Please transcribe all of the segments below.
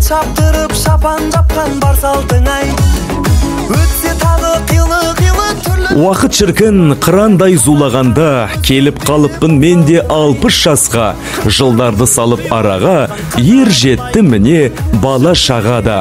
Шаптырып шапан жапқан бар салтың ай. Өтсе тағы қилы-қилы түрлі. Уақыт шіркін қырандай зулағанда, келіп қалыппын мен де 60 жасқа. Жылдарды салып араға, ер жетті міне бала шаға да.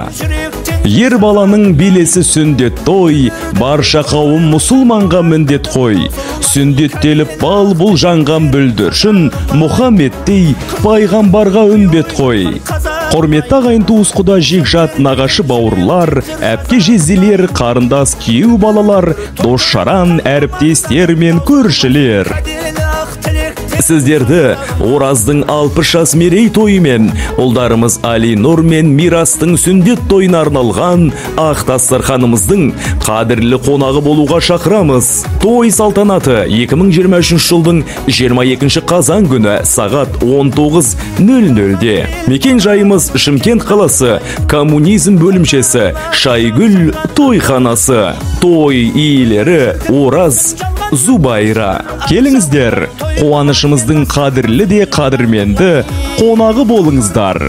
Ер баланың белесі сүндет той, барша қауым мұсылманға міндет қой. Сүндеттеліп бал бұл жанған бүлдіршін, Мұхаммедтей пайғамбарға үмбет қой. Құрметті ағайын туыс құда жекжат нағашы бауырлар, әпке жезделер, қарындас күйеу балалар, дос жаран әріптестер мен көршілер. Сіздерді Ораздың 60 жас мерейтойымен, ұлдарымыз Алинұр мен Мирастың сүндет тойына арналған ақ дастарханымыздың қадірлі қонағы болуға шақырамыз. Той салтанаты 2023 жылдың 22 қазан күні сағат 19:00-де. Мекен жайымыз Шымкент қаласы, Коммунизм бөлімшесі, Шайгүл тойханасы. Той иелері Ораз Зубайра. Келіңіздер, қуанышымыздың қадірлі де қадірменді қонағы болыңыздар.